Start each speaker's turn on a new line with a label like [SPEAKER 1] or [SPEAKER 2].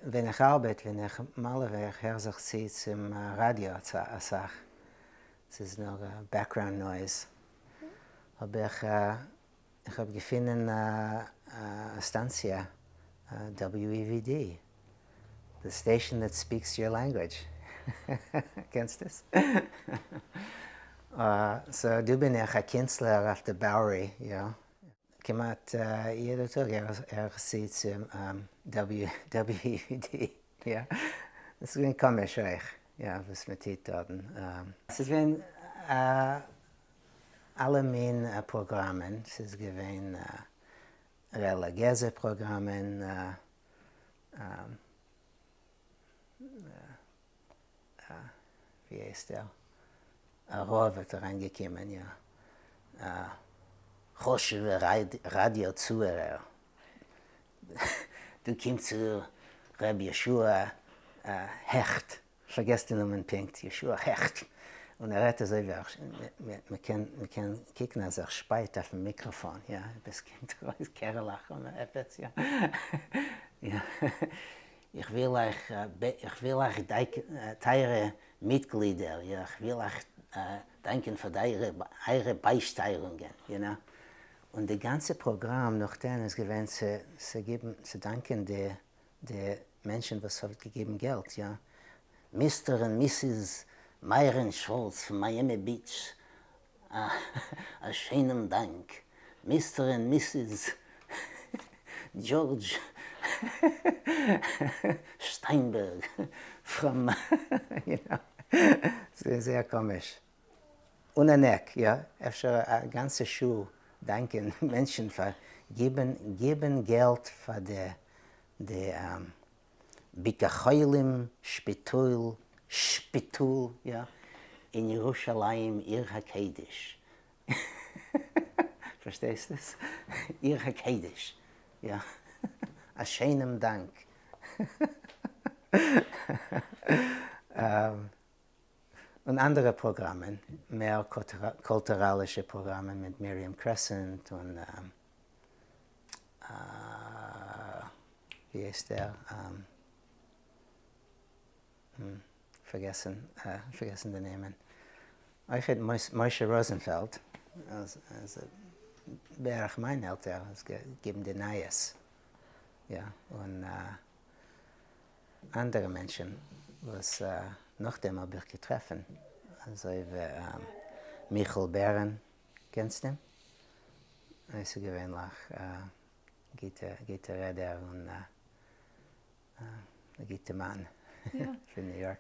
[SPEAKER 1] ווען איך ארבעט, ווען איך מאלעווע, איך הער זיך צו צום ראדיא אסאך, ס'איז נאר background noise, האב איך איך האב געפינען א סטאנציע, WEVD, the station that speaks your language, קענסט עס? so דא בין איך א קינצלער אויף די Bowery, יא. כמעט יעדע טאג הער איך צו צום WEVD, יא. עס איז געווען קאמיש אויך, יא, וואס מען טוט דארטן. עס איז געווען אלע מין פראגראמען, ס'איז געווען רעליגיעזע פראגראמען, ווי הייסט ער? א רב האט אריינגעקומען, יא, א חשוב'ע ראדיא צוהערער, דא קומט צו ר' יהושע העכט, פארגעס די נאמען פונקט, יהושע העכט, און ער רעדט אזוי ווי מ'קען מ'קען קוקן אז ער שפייט אויפן מיקראפאן, יא, עפעס קומט ארויס קערעלעך און עפעס, יא, יא, איך וויל אייך, איך וויל אייך טייערע מיטגלידער, יא, איך וויל אייך דאנקען פאר אייערע ביישטייערונגען, you know, און די גאנצע פראגראם נאכדעם איז געווען צו צו גיבן, צו דאנקען די די מענטשן וואס האט געגעבן געלט, יא, Mister און Mrs. מיירען שולץ פון מיאמי ביטש, א שיינעם דאנק, Mister און Mrs. דזשארדזש שטיינבערג from, you know, ס'איז זייער קאמיש. אן אן עק, יא, אפשר א גאנצע שעה דאנקען מענטשן פאר גיבן גיבן געלט פאר די די ביקור חולים שפיטאל שפיטאל יא אין ירושלים עיר הקודש פארשטייסט עס? עיר הקודש יא א שיינעם דאנק. און אנדערע פראגראמען, מער קולטוראלישע פראגראמען מיט מרים קרעסענט און ווי הייסט ער? פארגעסן פארגעסן די נעמען. אויכעט משה ראזענפעלד, בערך מיין עלטער, האט געגעבן די נייעס, יא, און אנדערע מענטשן וואס נאכדעם האב איך געטרעפן, אזוי ווי מיכל בערן, קענסט אים? אויסערגעווענליך גוטע גוטע רעדער און א גוטע מאן פון ניו יארק.